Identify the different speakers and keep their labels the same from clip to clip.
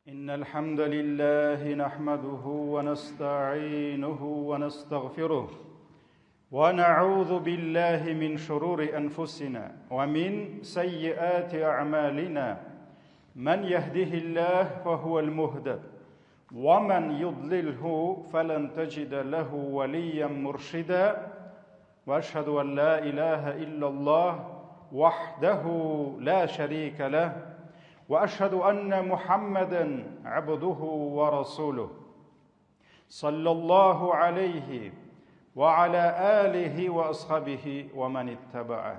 Speaker 1: إن الحمد لله نحمده ونستعينه ونستغفره ونعوذ بالله من شرور أنفسنا ومن سيئات أعمالنا من يهده الله فهو المهتد ومن يضلله فلن تجد له وليا مرشدا واشهد ان لا اله الا الله وحده لا شريك له واشهد ان محمدا عبده ورسوله صلى الله عليه وعلى اله واصحابه ومن اتبعه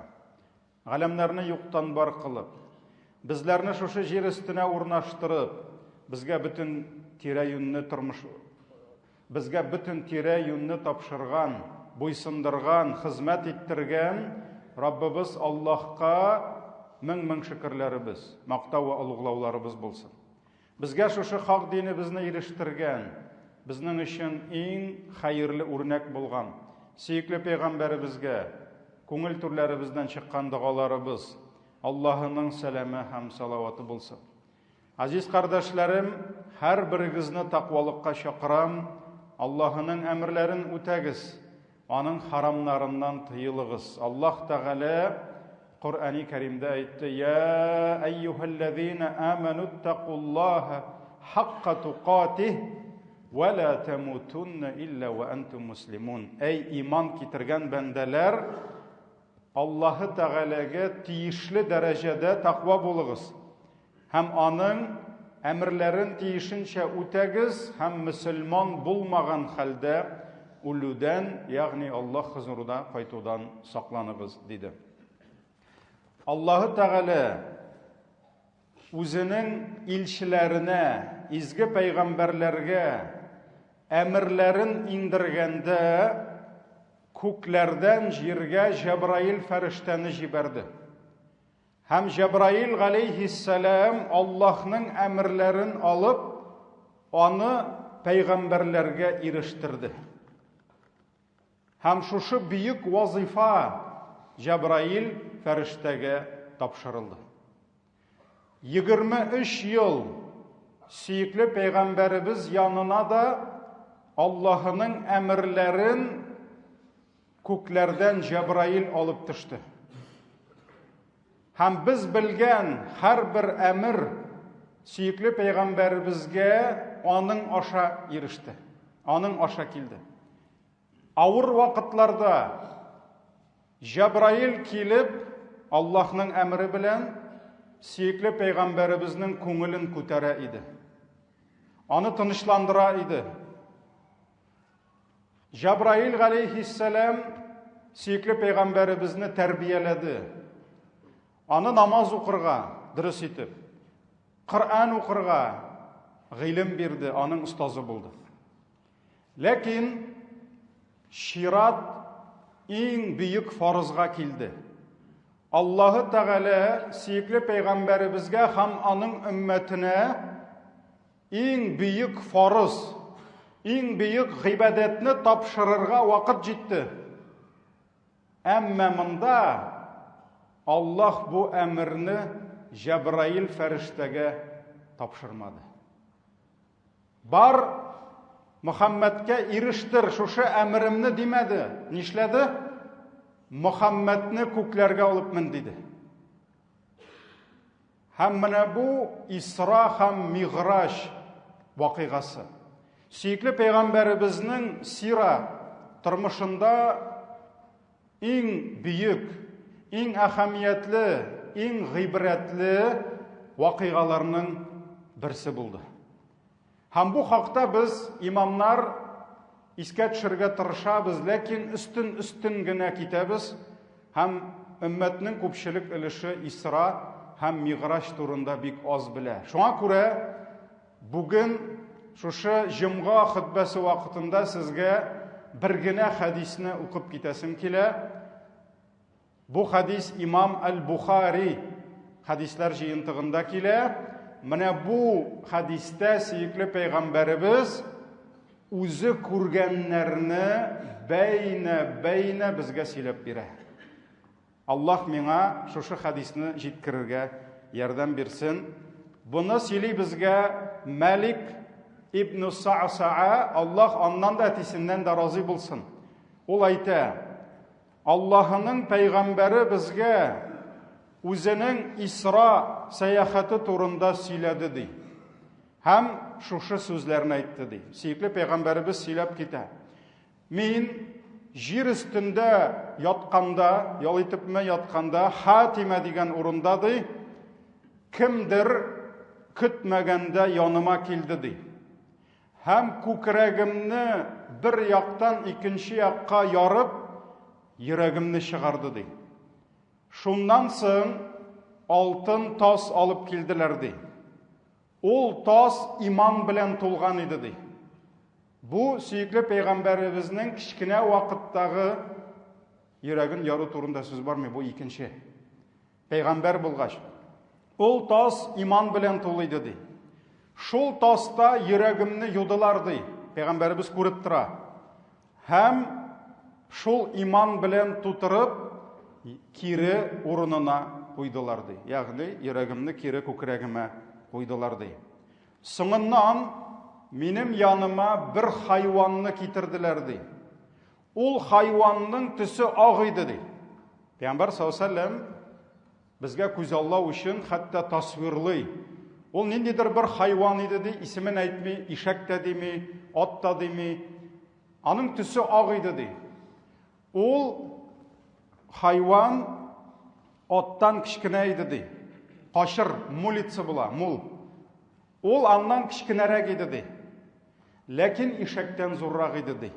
Speaker 1: Галәмнәрне юктан бар кылып, безләрне шушы җир өстенә урнаштырып, безгә бөтен тирә-юньне тормыш безгә бөтен тирә-юньне тапшырган, буйсындырган, хезмәт иттергән Раббыбыз Аллаһка мең-мең шөкерләребез, мактау вә олуглауларыбыз булсын. Безгә шушы хак динебезне ирештергән, безнең өчен иң хәерле үрнәк булган сөекле пәйгамбәребезгә күңел түрләребездән чыккан догаларыбыз, Аллаһының сәламе һәм салаваты булсын. Азиз кардәшләрем, һәрберегезне тәкъвалыкка чакырам, Аллаһының әмерләрен үтәгез, Аның харамнарыннан тыелыгыз. Аллаһ Тәгалә Коръәни Кәримдә әйтте: "Я әйюһәлләзина аману тақуллаһа хакка тукатих ва ла тамутунна илля ва антум муслимун." Әй иман китергән бәндәләр, Аллаһы Тәгаләгә тиешле дәрәҗәдә тәкъва булыгыз. Һәм аның әмерләрен тиешенчә үтәгез һәм мөселман булмаган хәлдә үлүдән, ягъни Аллаһ хозурына кайтудан сакланыгыз, диде. Аллаһы Тәгалә үзенең илчеләренә, изге пәйгамбәрләргә әмерләрен иңдергәндә күкләрдән җиргә Җәбраил фәрештәне җибәрде. Һәм Җәбраил галәйһиссәлам Аллаһның әмерләрен алып, аны пәйгамбәрләргә ирештерде. Һәм шушы бөек вазифа Җәбраил фәрештәгә тапшырылды. 23 ел сөекле пәйгамбәребез янына да Аллаһының әмерләрен Күкләрдән Җәбраил алып төште. Һәм без белгән һәрбер әмер сөекле пәйгамбәребезгә аның аша иреште. Аның аша килде. Авыр вакытларда Җәбраил килеп, Аллаһның әмере белән сөекле пәйгамбәребезнең күңелен күтәрә иде. Аны тынычландыра иде. Җабраил галәйһиссәлам сөекле пәйгамбәребезне тәрбияләде. Аны намаз укырга, дөрес итеп, Коръән укырга гыйлем бирде, аның остазы булды. Ләкин чират иң бөек фарызга килде. Аллаһы Тәгалә сөекле пәйгамбәребезгә һәм аның өммәтенә Иң бөек фарыз, иң бөек гыйбадәтне тапшырырга вакыт җитте. Әмма монда Аллаһ бу әмерне Җәбраил фәрештәгә тапшырмады. Бар Мөхәммәдкә ирештер шушы әмеремне димәде. Нишләде? Мөхәммәдне күкләргә алып мен диде. Һәм менә бу Исра һәм Миграҗ вакыйгасы. Сөекле пәйгамбәребезнең сира тормышында иң бөек, иң әһәмиятле, иң гыйбрәтле вакыйгаларның берсе булды. Һәм бу хакта без имамнар искә төшерергә тырышабыз, ләкин өстен-өстен генә китәбез һәм өммәтнең күпчелек өлеше Исра һәм Миграҗ турында бик аз белә. Шуңа күрә бүген шушы җомга хөтбәсе вакытында сезгә бер генә хәдисне укып китәсем килә. Бу хәдис имам Әл-Бухари хәдисләр җыентыгында килә. Менә бу хәдистә сөекле пәйгамбәребез үзе күргәннәрне бәйнә-бәйнә безгә сөйләп бирә. Аллаһ миңа шушы хәдисне җиткерергә ярдәм бирсен. Буны сөйли безгә Мәлик ибн Са'саа, Аллаһ аннан да әтисеннән дә разый булсын. Ул әйтә: Аллаһының пәйгамбәре безгә үзенең Исра сәяхәте турында сөйләде ди. Һәм шушы сүзләрне әйтте ди. Сөекле пәйгамбәребез сөйләп китә. Мин җир өстендә ятканда, ял итепме ятканда, Хатимә дигән урында ди, кемдер көтмәгәндә яныма килде ди. Һәм күкрәгемне бер яктан икенче якка ярып, йөрәгемне чыгарды ди. Шуннан соң алтын тас алып килделәр ди. Ул тас иман белән тулган иде ди. Бу сөекле пәйгамбәребезнең кечкенә вакыттагы йөрәген яру турында сүз бармый, бу икенче. Пәйгамбәр булгач, ул тас иман белән тулы иде ди. Шул таста йөрәгемне юдылар ди. Пәйгамбәребез күреп тора. Һәм шул иман белән тутырып, кире урынына куйдылар ди. Ягъни йөрәгемне кире күкрәгемә куйдылар ди. Соңыннан минем яныма бер хайванны китерделәр ди. Ул хайванның төсе ак иде ди. Пәйгамбәр саллаллаһу алейһи безгә күзаллау өчен хәтта тасвирлый. Ул ниндидер бер хайван иде ди, исемен әйтми, ишәк тә дими, ат та дими. Аның төсе ак иде ди. Ул хайван аттан кечкенә иде ди. Кашыр, мулица була, мул. Ул аннан кечкенәрәк иде ди. Ләкин ишәктән зуррак иде ди.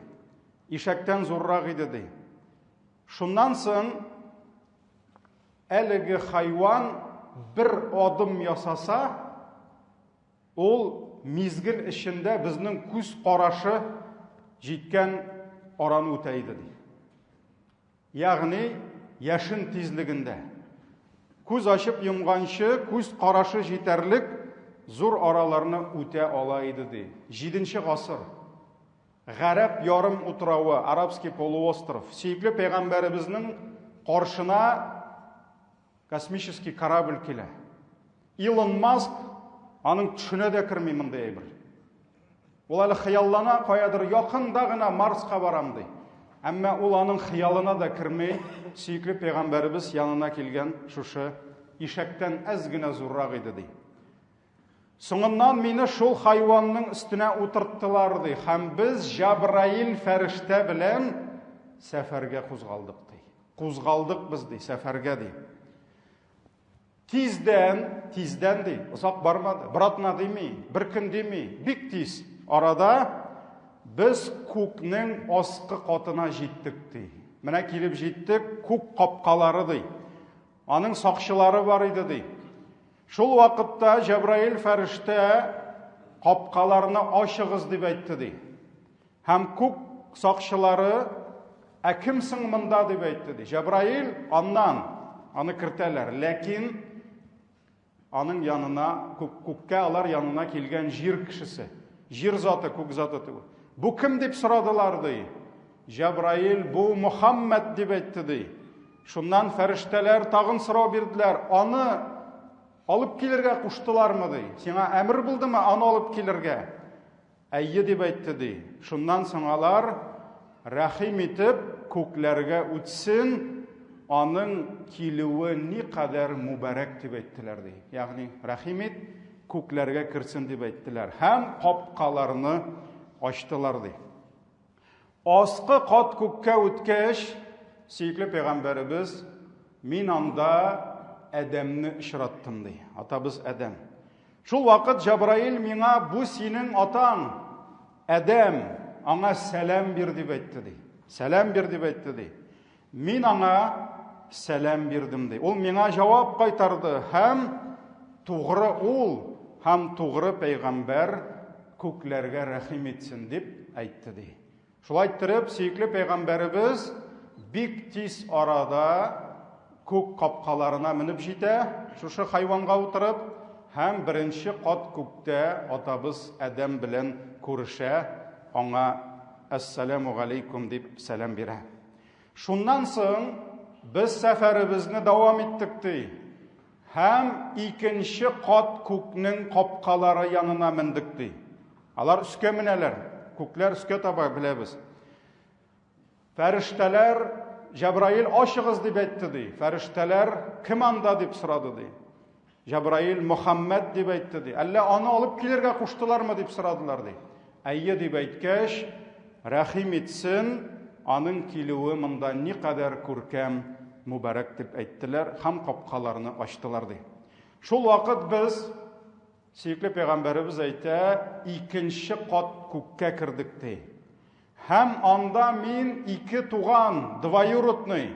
Speaker 1: Ишәктән зуррак иде ди. Шуннан соң әлеге хайван бер адым ясаса, ул мизгел эчендә безнең күз карашы җиткән араны үтә иде ди. Ягъни яшен тизлегендә. Күз ачып йомганчы күз карашы җитәрлек зур араларны үтә ала иде ди. 7 гасыр. Гарәп ярым утравы, Арабский полуостров. Сөекле пәйгамбәребезнең каршына космический корабль килә. Илон Маск аның төшенә дә керми мондый әйбер. Ул әле хыяллана, каядыр якында гына Марска барам ди. Әмма ул аның хыялына да керми, сөекле пәйгамбәребез янына килгән шушы ишәктән әз генә зуррак иде ди. Соңыннан мине шул хайванның өстенә утырттылар ди, һәм без Җабраил фәрештә белән сәфәргә кузгалдык ди. Кузгалдык без ди, сәфәргә ди. Тиздән, тиздән ди, озак бармады, бер атна дими, бер көн дими, бик тиз арада без күкнең аскы катына җиттек ди. Менә килеп җиттек, күк капкалары ди. Аның сакчылары бар иде ди. Шул вакытта Җәбраил фәрештә капкаларны ачыгыз дип әйтте ди. Һәм күк сакчылары, ә кем соң монда дип әйтте ди. Җәбраил аннан аны кертәләр, ләкин аның янына күк, күккә алар янына килгән җир кешесе, җир заты, күк заты түгел. Бу кем дип сорадылар ди. Җәбраил бу Мухаммад дип әйтте ди. Шуннан фәрештәләр тагын сорау бирделәр. Аны алып килергә куштылармы ди. Сиңа әмер булдымы аны алып килергә? Әйе дип әйтте ди. Шуннан соң алар рәхим итеп күкләргә үтсен, аның килүе никадәр мубарәк дип әйттеләр ди. Ягъни рәхим ит, күкләргә керсен дип әйттеләр һәм капкаларны ачтылар ди. Аскы кат күккә үткәч, сөекле пәйгамбәребез, мин анда Адәмне очраттым, ди. Атабыз Адәм. Шул вакыт Җабраил миңа, бу синең атаң, Адәм, аңа сәлам бир дип әйтте, ди. Сәлам бир дип әйтте, ди. Мин аңа сәлам бирдем, ди. Ул миңа җавап кайтарды һәм тугры ул һәм тугры пәйгамбәр күкләргә рәхим итсен дип әйтте, ди. Шулай иттереп, сөекле пәйгамбәребез бик тиз арада күк капкаларына менеп җитә, шушы хайванга утырып, һәм беренче кат күктә атабыз Адәм белән күрешә, аңа әссәламу галәйкүм дип сәлам бирә. Шуннан соң без сәфәребезне дәвам иттек, ди. Һәм икенче кат күкнең капкалары янына мендек, ди. Алар өскә менәләр. Күкләр өскә таба, беләбез. Фәрештәләр Җәбраил ачыгыз дип әйтте, ди. Фәрештәләр кем анда дип сорады, ди. Җәбраил Мөхәммәд дип әйтте, ди. Әллә аны алып килергә куштылармы дип сорадылар, ди. Әйе дип әйткәч, рәхим итсен, аның килүе монда никадәр күркәм, мөбарәк дип әйттеләр һәм капкаларны ачтылар, ди. Шул вакыт без, сөекле пәйгамбәребез әйтә, икенче кат күккә кердек, ди. Һәм анда мин ике туган, двоюродный,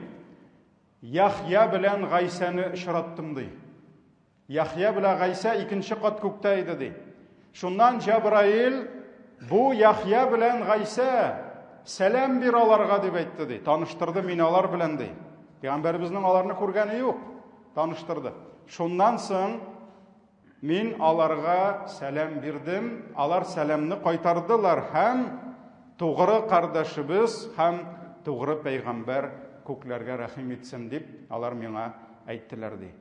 Speaker 1: Яхъя белән Гайсәне очраттым, ди. Яхъя белән Гайсә икенче кат күктә иде, ди. Шуннан Җәбраил, бу Яхъя белән Гайсә, сәлам бир аларга, дип әйтте, ди. Таныштырды мин алар белән, ди. Пәйгамбәребезнең аларны күргәне юк. Таныштырды. Шуннан соң мин аларга сәлам бирдем, алар сәламне кайтардылар һәм тугры кардәшебез һәм тугры пәйгамбәр күкләргә рәхим итсен дип алар миңа әйттеләр, ди.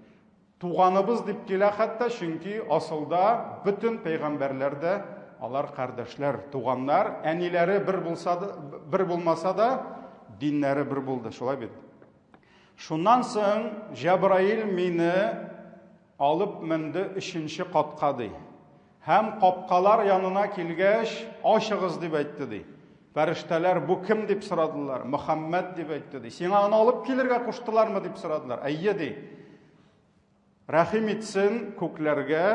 Speaker 1: Туганыбыз дип килә хәтта, чөнки асылда бөтен пәйгамбәрләр дә алар кардәшләр, туганнар, әниләре бер булса да, бер булмаса да, диннәре бер булды, шулай бит. Шуннан соң Җәбраил мине алып менде өченче катка ди. Һәм капкалар янына килгәч, ачыгыз дип әйтте ди. Фәрештәләр бу кем дип сорадылар. Мөхәммәд дип әйтте ди. Сиңа аны алып килергә куштылармы дип сорадылар. Әйе ди. Рәхим итсен күкләргә,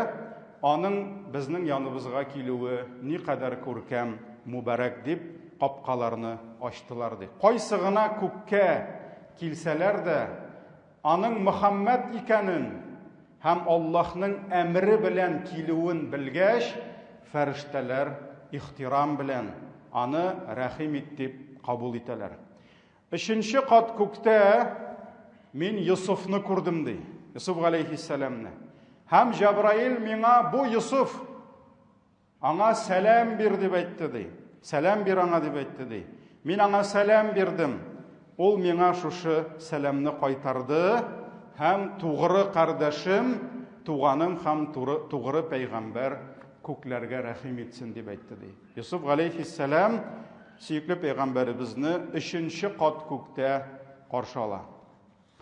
Speaker 1: аның безнең яныбызга килүе никадәр күркәм, мубарәк дип капкаларны ачтылар ди. Кайсы гына күккә килсәләр дә, Аның Мөхәммәд икәнен һәм Аллаһның әмере белән килүен белгәч, фәрештәләр ихтирам белән аны рәхим ит дип кабул итәләр. Өченче кат күктә мин Йосыфны күрдем, ди. Йосыф галәйһиссәламне. Һәм Җәбраил миңа бу Йосыф Аңа сәлам бир дип әйтте, ди. Сәлам бир аңа дип әйтте, ди. Мин аңа сәлам бирдем. Ул миңа шушы сәламне кайтарды һәм тугры кардәшем, туганым һәм тугры пәйгамбәр күкләргә рәхим итсен дип әйтте, ди. Йосыф галәйһиссәлам сөекле пәйгамбәребезне өченче кат күктә каршы ала.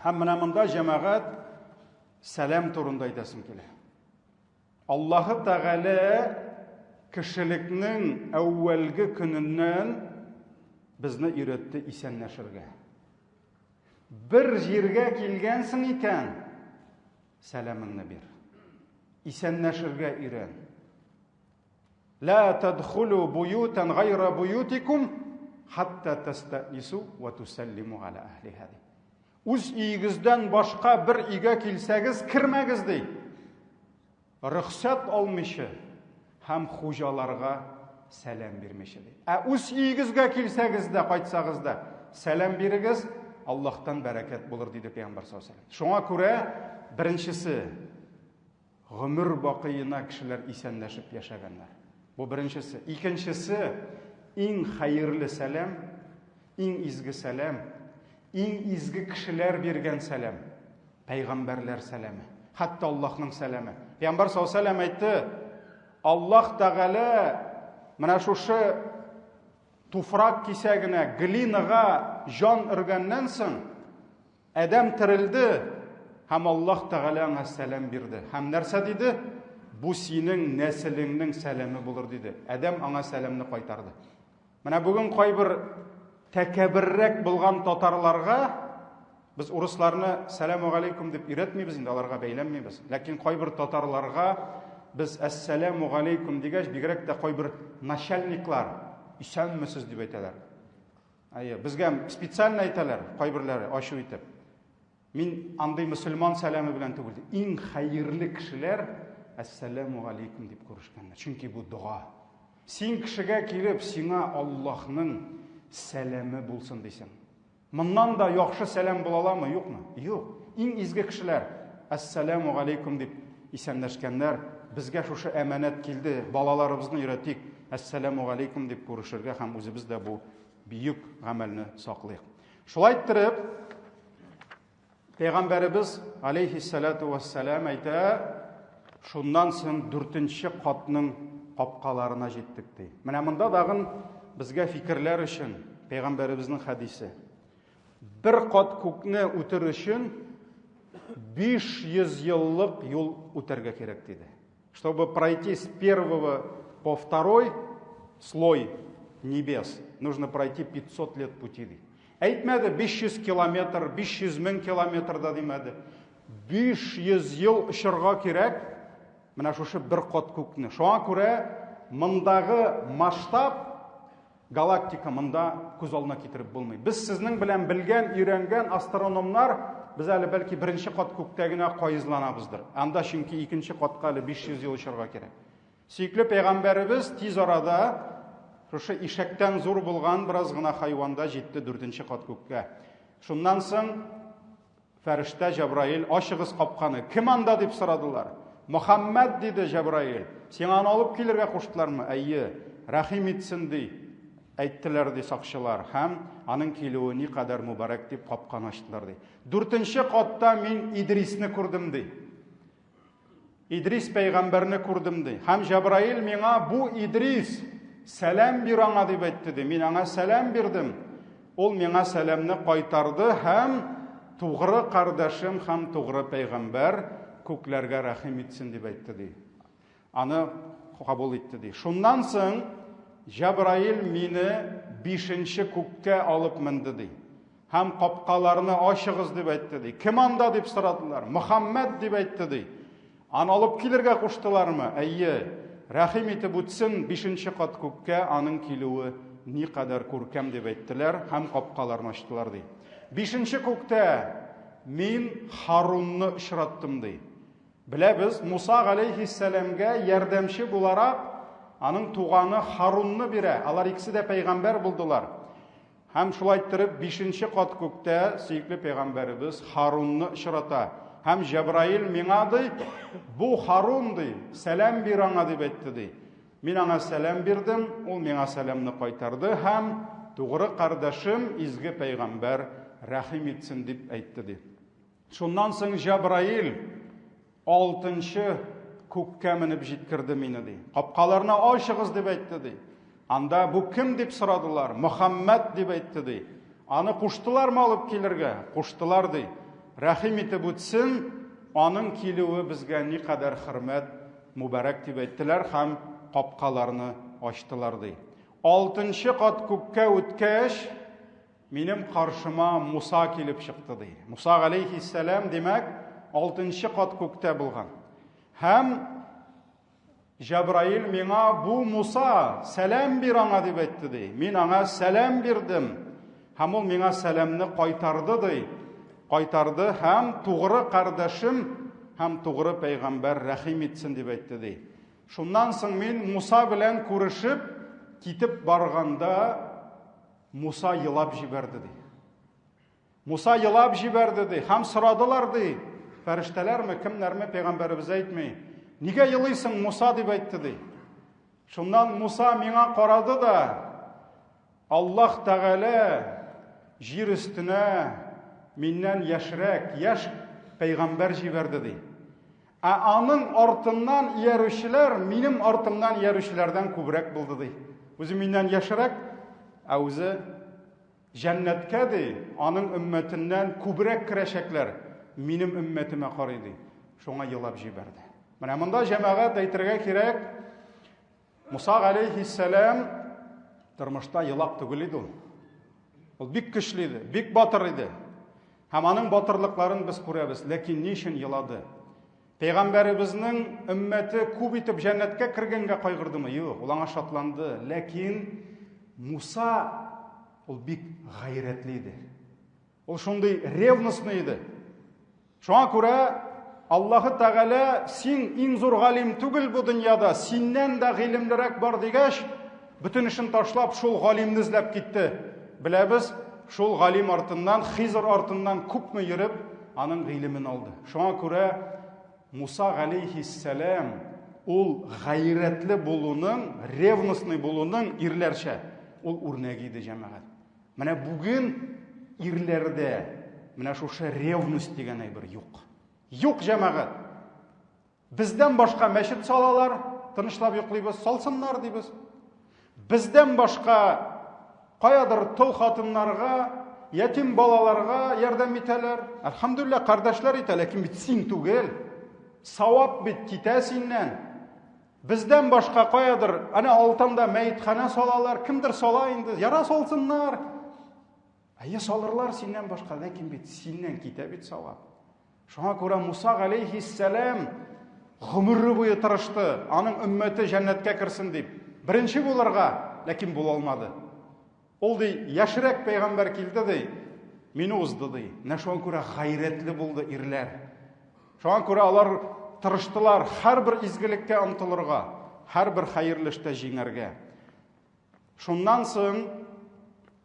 Speaker 1: Һәм менә монда җәмәгать сәлам турында әйтәсем килә. Аллаһы Тәгалә кешелекнең әүвәлге көненнән безне өйрәтте исәнләшергә. Бер җиргә килгәнсең икән, сәламеңне бир. Исәнләшергә өйрән. Ла тадхулу буютан гайра буютикум хатта тастанису ва тусаллиму аля ахлиха. Үз өегездән башка бер өйгә килсәгез, кермәгез, ди. Рөхсәт алмыйча һәм хуҗаларга сәлам бирмичә, ди. Ә үз өегезгә килсәгез дә, кайтсагыз да, сәлам бирегез, Аллаһтан бәрәкәт булыр, диде Пәйгамбәр саллаллаһу алейһи ва Шуңа күрә беренчесе Гомер бакыена кешеләр исәнләшеп яшәгәннәр. Бу беренчесе. Икенчесе, иң хәерле сәлам, иң изге сәлам, иң изге кешеләр биргән сәлам, пәйгамбәрләр сәламе, хәтта Аллаһның сәламе. Пәйгамбәр саллаллаһу алейһи ва әйтте, Аллаһ Тәгалә менә шушы туфрак кисәгенә, глинага җан өргәннән соң, Адәм терелде һәм Аллаһ Тәгалә аңа сәлам бирде. Һәм нәрсә диде? Бу синең нәселеңнең сәламе булыр диде. Адәм аңа сәламне кайтарды. Менә бүген кайбер тәкәбберрәк булган татарларга без урысларны сәламу алейкум дип өйрәтмибез инде, аларга бәйләнмибез. Ләкин кайбер татарларга без әссәламу алейкум дигәч, бигрәк тә кайбер начальниклар исәнмесез дип әйтәләр. Әйе, безгә специально әйтәләр, кайберләре ачу итеп. Мин андый мөселман сәламе белән түгел. Иң хәерле кешеләр әссәламу алейкум дип күрешкәннәр. Чөнки бу дога. Син кешегә килеп, сиңа Аллаһның сәламе булсын дисең. Моннан да яхшы сәлам була аламы, юкмы? Юк. Иң изге кешеләр әссәламу алейкум дип исәнләшкәннәр. Безгә шушы әманәт килде, балаларыбызны өйрәтик. Әссәламу галәйкүм дип күрешергә һәм үзебез дә бу бөек гамәлне саклыйк. Шулай иттереп, Пәйгамбәребез алейхиссалату вассалам әйтә, шуннан соң дүртенче катның капкаларына җиттек ди. Менә монда дагын безгә фикерләр өчен пәйгамбәребезнең хәдисе. Бер кат күкне үтер өчен 500 еллык юл үтәргә кирәк диде. Чтобы пройти с первого по второй слой небес, нужно пройти 500 лет пути. Ди. Әйтмәде 500 километр, 500 мең километр да димәде. 500 ел очырга кирәк менә шушы бер кат күкне. Шуңа күрә мондагы масштаб галактика монда күз алдына китереп булмый. Без сезнең белән белгән, өйрәнгән астрономнар, без әле бәлки беренче кат күктә генә каезланабыздыр. Анда чөнки икенче катка әле 500 ел очарга кирәк. Сөекле пәйгамбәребез тиз арада шушы ишәктән зур булган бераз гына хайванда җитте дүртенче кат күккә. Шуннан соң фәрештә Җәбраил ачыгыз капканы. Кем анда дип сорадылар. Мөхәммәд диде Җәбраил. Сиңа аны алып килергә куштылармы? Әйе. Рәхим итсен ди. Әйттеләр ди сакчылар һәм аның килүе никадәр мөбарәк дип капканы ачтылар ди. Дүртенче катта мин Идрисне күрдем ди. Идрис пәйгамбәрне күрдем ди. Һәм Җәбраил миңа бу Идрис, сәлам бир аңа дип әйтте ди. Мин аңа сәлам бирдем. Ул миңа сәламне кайтарды һәм тугры кардәшем һәм тугры пәйгамбәр күкләргә рәхим итсен дип әйтте ди. Аны кабул итте ди. Шуннан соң Җәбраил мине бишенче күккә алып менде ди. Һәм капкаларны ачыгыз дип әйтте ди. Кем анда дип сорадылар. Мөхәммәд дип әйтте ди. Аны алып килергә куштылармы? Әйе. Рәхим итеп үтсен бишенче кат күккә аның килүе никадәр күркәм дип әйттеләр һәм капкаларны ачтылар ди. Бишенче күктә мин Харунны очраттым ди. Беләбез, Муса галәйһиссәламгә ярдәмче буларак аның туганы Харунны бирә. Алар икесе дә пәйгамбәр булдылар. Һәм шулай иттереп, бишенче кат күктә сөекле пәйгамбәребез Харунны очрата. Һәм Җәбраил миңа ди, бу Харун ди, сәлам бир аңа дип әйтте ди. Мин аңа сәлам бирдем, ул миңа сәламне кайтарды һәм тугры кардәшем, изге пәйгамбәр рәхим итсен дип әйтте ди. Шуннан соң Җәбраил алтынчы күккә менеп җиткерде мине ди. Капкаларны ачыгыз дип әйтте ди. Анда бу кем дип сорадылар? Мөхәммәд дип әйтте ди. Аны куштылармы алып килергә? Куштылар ди. Рәхим итеп үтсен, аның килүе безгә никадәр хөрмәт, мөбарәк дип әйттеләр һәм капкаларны ачтылар ди. Алтынчы кат күккә үткәч, Минем каршыма Муса килеп чыкты, ди. Муса галәйһиссәлам, димәк, алтынчы кат күктә булган. Һәм Җәбраил миңа бу Муса, сәлам бир аңа дип әйтте, ди. Мин аңа сәлам бирдем. Һәм ул миңа сәламне кайтарды, ди. Кайтарды һәм тугры кардәшем һәм тугры пәйгамбәр рәхим итсен дип әйтте, ди. Шуннан соң мин Муса белән күрешеп китеп барганда Муса елап җибәрде ди. Муса елап җибәрде ди. Һәм сорадылар ди. Фәрештәләрме, кемнәрме, пәйгамбәребез әйтми. Нигә елыйсың, Муса дип әйтте ди. Шуннан Муса миңа карады да, Аллаһ Тәгалә җир өстенә миннән яшьрәк, яшь пәйгамбәр җибәрде ди. Ә аның артыннан иярүчеләр минем артымнан иярүчеләрдән күбрәк булды ди. Үзе миннән яшьрәк, ә үзе җәннәткә ди, аның өммәтеннән күбрәк керәчәкләр минем өммәтемә карый ди. Шуңа елап җибәрде. Менә монда җәмәгать әйтергә кирәк, Муса галәйһиссәлам тормышта елак түгел иде ул. Ул бик көчле иде, бик батыр иде. Һәм аның батырлыкларын без күрәбез, ләкин ни өчен елады? Пәйгамбәребезнең өммәте күп итеп җәннәткә кергәнгә кайгырдымы? Юк, ул аңа шатланды. Ләкин Муса ул бик гайрәтле иде. Ул шундый ревностный иде. Шуңа күрә Аллаһы Тәгалә син иң зур галим түгел бу дөньяда, синнән дә гыйлемлерәк бар дигәч, бөтен эшен ташлап шул галимне эзләп китте. Беләбез, шул галим артыннан, Хизр артыннан күпме йөреп, аның гыйлемен алды. Шуңа күрә Муса галәйһиссәлам ул гайрәтле булуның, ревностный булуның ирләрчә ул үрнәге иде җәмәгать. Менә бүген ирләрдә менә шушы ревность дигән әйбер юк. Юк, җәмәгать. Бездән башка мәчет салалар, тынычлап йоклыйбыз, салсыннар дибез. Бездән башка каядыр тол хатыннарга, ятим балаларга ярдәм итәләр. Әлхәмдүлилләһ, кардәшләр итә, ләкин бит син түгел. Савап бит китә синнән. Бездән башка каядыр, әнә Алтанда мәетханә салалар, кемдер сала инде, яра салсыннар. Әйе, салырлар синнән башка, ләкин бит синнән китә бит савап. Шуңа күрә Муса галәйһиссәлам гомере буе тырышты, аның өммәте җәннәткә керсен дип. Беренче булырга, ләкин була алмады. Ул ди, яшьрәк пәйгамбәр килде ди, мине узды ди. Менә шуңа күрә гайрәтле булды ирләр. Шуңа күрә алар тырыштылар һәрбер изгелеккә омтылырга, һәрбер хәерле эштә җиңәргә. Шуннан соң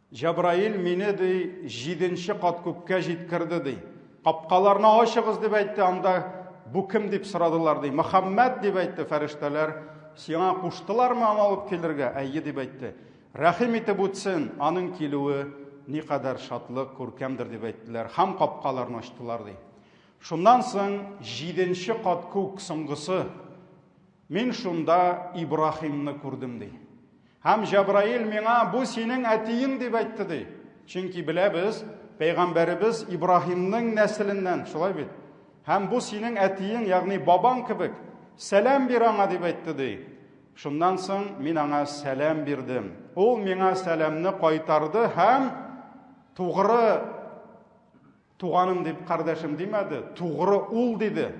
Speaker 1: Җәбраил мине, ди, җиденче кат күккә җиткерде, ди. Капкаларны ачыгыз, дип әйтте, анда бу кем дип сорадылар, ди. Мөхәммәд дип әйтте фәрештәләр. Сиңа куштылармы аны алып килергә? Әйе, дип әйтте. Рәхим итеп үтсен, аның килүе никадәр шатлык, күркәмдер, дип әйттеләр һәм капкаларны ачтылар, ди. Шуннан соң җиденче кат күк соңгысы. Мин шунда Ибраһимны күрдем, ди. Һәм Җәбраил миңа, бу синең әтиең дип әйтте, ди. Чөнки беләбез, пәйгамбәребез Ибраһимның нәселеннән, шулай бит? Һәм бу синең әтиең, ягъни бабаң кебек. Сәлам бир аңа дип әйтте, ди. Шуннан соң мин аңа сәлам бирдем. Ул миңа сәламне кайтарды һәм тугры Туганым дип, кардәшем димәде, тугры ул диде.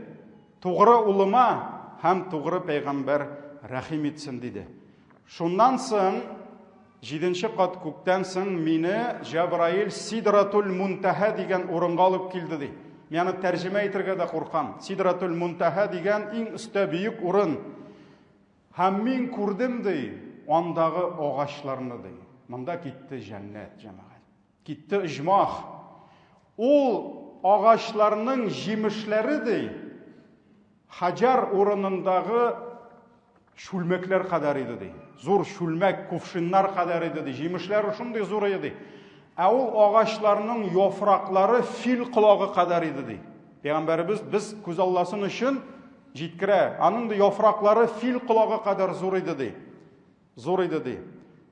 Speaker 1: Тугры улыма һәм тугры пәйгамбәр рәхим итсен диде. Шуннан соң җиденче кат күктән соң мине Җәбраил Сидратул Мунтаһа дигән урынга алып килде ди. Мин аны тәрҗемә итергә дә куркам. Сидратул Мунтаһа дигән иң өстә бөек урын. Һәм мин күрдем ди, андагы агачларны ди. Монда китте җәннәт, җәмәгать. Китте оҗмах. Ул агачларның җимешләре ди, Хаҗар урынындагы чүлмәкләр кадәр иде ди. Зур чүлмәк, кувшиннар кадәр иде ди. Җимешләре шундый зур иде ди. Ә ул агачларның яфраклары фил колагы кадәр иде ди. Пәйгамбәребез без күзалласын өчен җиткерә. Аның да яфраклары фил колагы кадәр зур иде ди. Зур иде ди.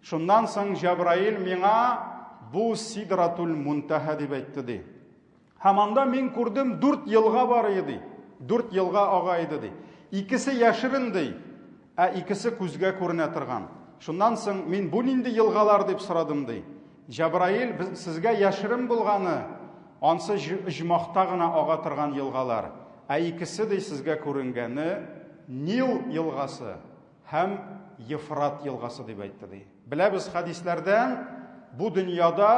Speaker 1: Шуннан соң Җәбраил миңа бу Сидратул Мунтаһа дип әйтте ди. Һәм анда мин күрдем дүрт елга бар иде ди. Дүрт елга ага иде ди. Икесе яшерен ди, ә икесе күзгә күренә торган. Шуннан соң мин бу нинди елгалар дип сорадым ди. Җәбраил сезгә яшерен булганы ансы оҗмахта гына ага торган елгалар, ә икесе ди сезгә күренгәне Нил елгасы һәм Ефрат елгасы дип әйтте ди. Беләбез хәдисләрдән, бу дөньяда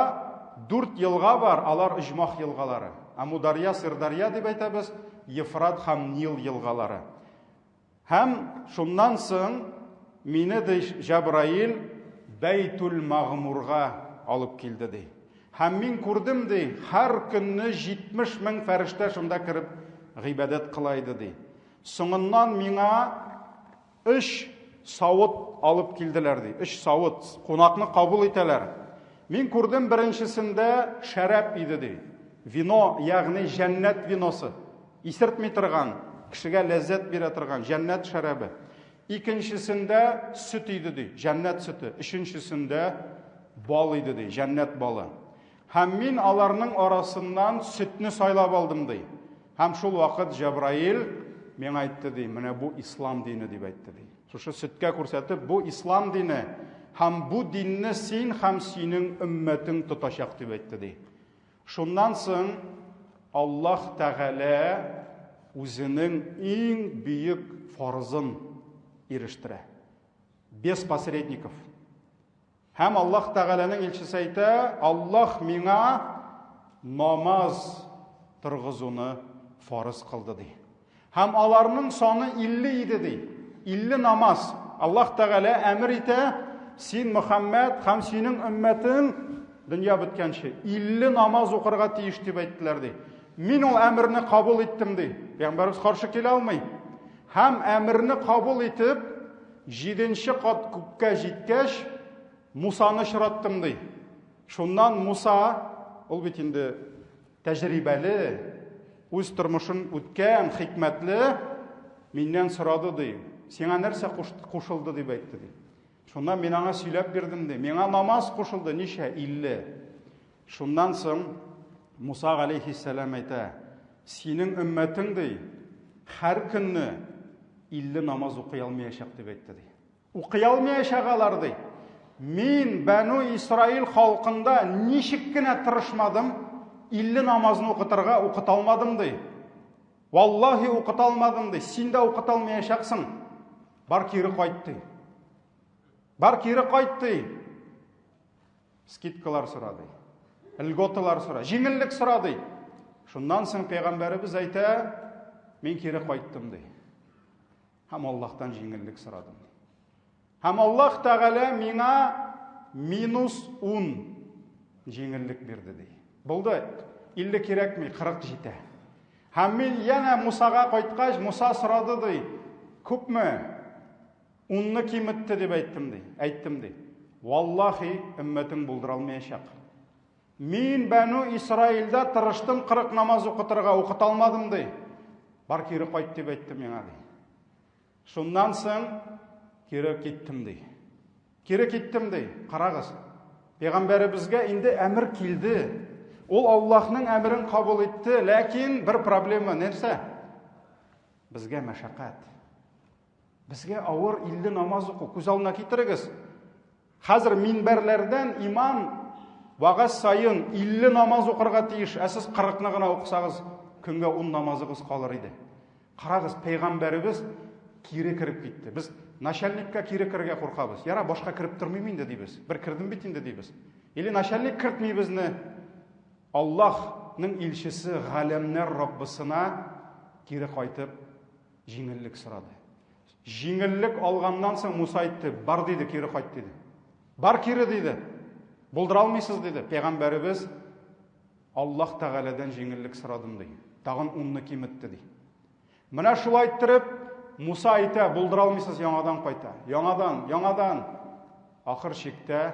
Speaker 1: дүрт елга бар, алар оҗмах елгалары. Амударья, Сырдарья дип әйтәбез, Ефрат һәм Нил елгалары. Һәм шуннан соң мине ди Җәбраил Бәйтул Магмурга алып килде ди. Һәм мин күрдем ди, һәр көнне 70 мең фәрештә шунда кереп гыйбадәт кыла иде ди. Соңыннан миңа өч савыт алып килделәр, ди. Өч савыт. Кунакны кабул итәләр. Мин күрдем, беренчесендә шәраб иде, ди. Вино, ягъни җәннәт виносы. Исертми торган, кешегә ләззәт бирә торган җәннәт шәрабе. Икенчесендә сөт иде, ди, җәннәт сөте. Өченчесендә бал иде, ди, җәннәт балы. Һәм мин аларның арасыннан сөтне сайлап алдым, ди. Һәм шул вакыт Җәбраил миңа әйтте, ди, менә бу ислам дине дип әйтте, ди. Шушы сөткә күрсәтеп, бу ислам дине һәм бу динне син һәм синең өммәтең тотачак дип әйтте, ди. Шуннан соң Аллаһ Тәгалә үзенең иң бөек фарызын ирештерә. Без посредников. Һәм Аллаһ Тәгаләнең илчесе әйтә, Аллаһ миңа намаз торгызуны фарыз кылды ди. Һәм аларның саны 50 иде ди. 50 намаз. Аллаһ Тәгалә әмер итә, син Мөхәммәд һәм синең өммәтең дөнья беткәнче 50 намаз укырга тиеш дип әйттеләр ди. Мин ул әмерне кабул иттем ди. Пәйгамбәребез каршы килә алмый. Һәм әмерне кабул итеп, җиденче кат күккә җиткәч, Мусаны очраттым, ди. Шуннан Муса, ул бит инде тәҗрибәле, үз тормышын үткән, хикмәтле миннән сорады ди. Сиңа нәрсә кушылды дип әйтте ди. Шуннан мин аңа сөйләп бирдем ди. Миңа намаз кушылды ничә? 50. Шуннан соң Муса галәйһиссәлам әйтә, синең өммәтең ди, һәр көнне 50 намаз укый алмаячак дип әйтте ди. Укый алмаячак алар ди. Мин Бәну Исраил халкында ничек кенә тырышмадым, 50 намазны укытырга укыта алмадым ди. Валлаһи укыта алмадым ди. Син дә укыта алмаячаксың. Бар кире кайт ди. Бар кире кайт ди. Скидкалар сора ди. Льготалар сора, җиңеллек сора ди. Шуннан соң пәйгамбәребез әйтә, мин кире кайттым ди. Һәм Аллаһтан җиңеллек сорадым. Һәм Аллаһ Тәгалә миңа минус 10 җиңеллек бирде ди. Булды, 50 кирәкми, 40 җитә. Һәм мин янә Мусага кайткач, Муса сорады ди, күпме? Унны киметте дип әйттем ди. Әйттем ди. Валлахи, өммәтең булдыра алмаячак. Мин Бәну Исраилдә тырыштым 40 намаз укытырга, укыта алмадым ди. Бар кире кайт дип әйтте миңа ди. Шуннан соң кире киттем ди. Кире киттем ди. Карагыз. Пәйгамбәребезгә инде әмер килде. Ул Аллаһның әмерен кабул итте, ләкин бер проблема нәрсә? Безгә мәшәкать. Безгә авыр 50 намаз уку. Күз алдына китерегез. Хәзер минбәрләрдән имам вагаз саен 50 намаз укырга тиеш, ә сез 40-ны гына укысагыз, көнгә 10 намазыгыз калыр иде. Карагыз, пәйгамбәребез кире кереп китте. Без начальникка кире керергә куркабыз. Яра, башка кереп тормыйм инде дибез. Бер кердем бит инде дибез. Или начальник кертми безне. Аллаһның илчесе галәмнәр Раббысына кире кайтып җиңеллек сорады. Җиңеллек алганнан соң Муса әйтте, бар диде, кире кайт диде. Бар кире диде. Булдыра алмыйсыз диде. Пәйгамбәребез Аллаһ Тәгаләдән җиңеллек сорадым ди. Тагын унны киметте ди. Менә шулай иттереп Муса әйтә, булдыра алмыйсыз, яңадан кайта. Яңадан, яңадан. Ахыр чиктә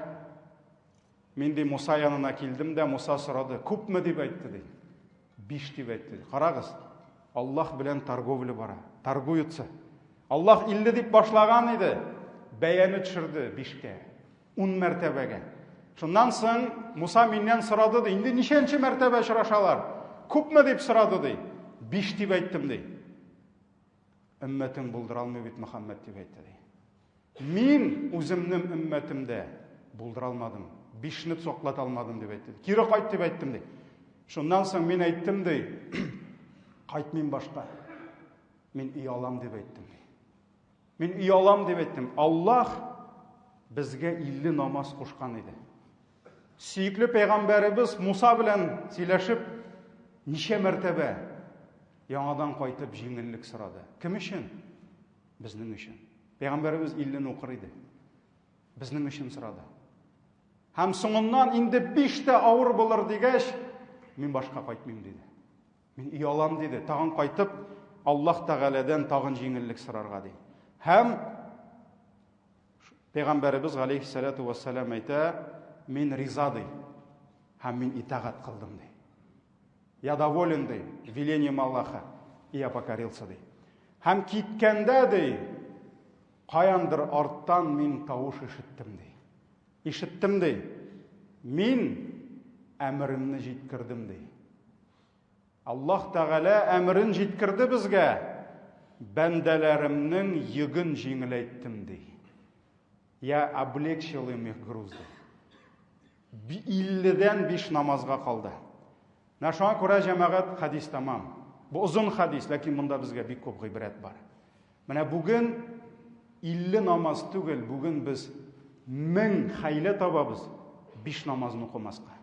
Speaker 1: Мин ди Муса янына килдем дә, Муса сорады, күпме дип әйтте ди. Биш дип әйтте. Карагыз, Аллаһ белән торговля бара, торгуются. Аллаһ 50 дип башлаган иде, бәяне төшерде бишкә, ун мәртәбәгә. Шуннан соң Муса миннән сорады ди, инде ничәнче мәртәбә очрашалар? Күпме дип сорады ди. Биш дип әйттем ди. Өммәтең булдыра алмый бит Мөхәммәд дип әйтте ди. Мин үземнең өммәтемдә булдыра алмадым, бишне соклата алмадым дип әйтте. Кире кайт дип әйттем ди. Шуннан соң мин әйттем ди, кайтмыйм башка. Мин оялам дип әйттем ди. Мин оялам дип әйттем. Аллаһ безгә 50 намаз кушкан иде. Сөекле пәйгамбәребез Муса белән сөйләшеп ничә мәртәбә яңадан кайтып җиңеллек сорады. Кем өчен? Безнең өчен. Пәйгамбәребез 50-не укыр иде. Безнең өчен сорады. Һәм соңыннан инде биш тә авыр булыр дигәч, мин башка кайтмыйм диде. Мин оялам диде. Тагын кайтып, Аллаһ Тәгаләдән тагын җиңеллек сорарга ди. Һәм Пәйгамбәребез галәйһиссәлату вәссәлам әйтә, мин риза ди. Һәм мин итагать кылдым ди. Я доволен ди, велением Аллаха, и я покорился ди. Һәм киткәндә, ди, каяндыр арттан мин тавыш ишеттем, ди. Ишеттем, ди. Мин әмеремне җиткердем, ди. Аллаһ Тәгалә әмерен җиткерде безгә. Бәндәләремнең йөген җиңеләйттем, ди. Я облегчил им их груз, ди. Илледән биш намазга калды. Менә шуңа күрә, җәмәгать, хәдис тәмам. Бу озын хәдис, ләкин монда безгә бик күп гыйбрәт бар. Менә бүген 50 намаз түгел, бүген без мең хәйлә табабыз биш намазны укымаска.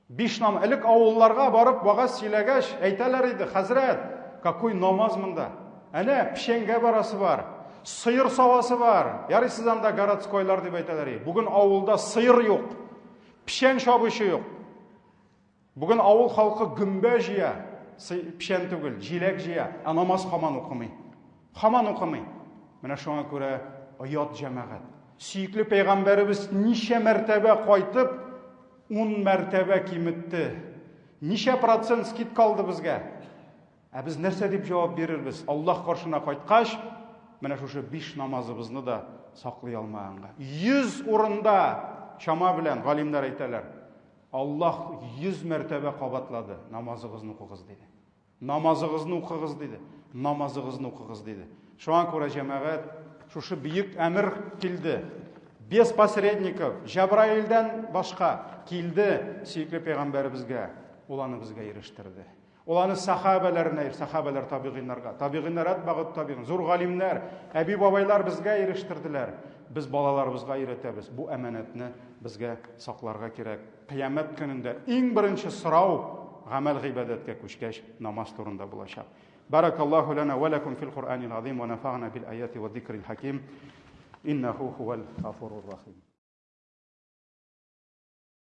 Speaker 1: Биш нам элек авылларга барып вагаз сөйләгәч, әйтәләр иде, хәзрәт, какой намаз монда? Әнә печәнгә барасы бар, сыер савасы бар. Ярый сез анда городскойлар дип әйтәләр. Бүген авылда сыер юк. Печән чабучы юк. Бүген авыл халкы гөмбә җыя, печән түгел, җиләк җыя, ә намаз хаман укымый. Хаман укымый. Менә шуңа күрә оят җәмәгать. Сөекле пәйгамбәребез ничә мәртәбә кайтып, ун мәртәбә киметте. Ничә процент скидка алды безгә? Ә без нәрсә дип җавап бирербез? Аллаһ каршына кайткач, менә шушы биш намазыбызны да саклый алмаганга. 100 урында чама белән галимнәр әйтәләр. Аллаһ 100 мәртәбә кабатлады, намазыгызны укыгыз диде. Намазыгызны укыгыз диде. Намазыгызны укыгыз диде. Шуңа күрә җәмәгать шушы бөек әмер килде. Без посредников, Җәбраилдән башка килде сөекле пәйгамбәребезгә. Ул аны безгә ирештерде. Ул аны сахабәләренә, сахабәләр табигыйннарга, табигыйннар әтбагут табигын, зур галимнәр, әби-бабайлар безгә ирештерделәр. Без балаларыбызга өйрәтәбез. Бу әманәтне безгә сакларга кирәк. Кыямәт көнендә иң беренче сорау гамәл гыйбадәткә күчкәч намаз турында булачак. Баракаллаху лана ва лакум фил Кур'анил азим ва нафагна бил аяти ва зикрил хаким. Иннаху хувал гафурур рахим.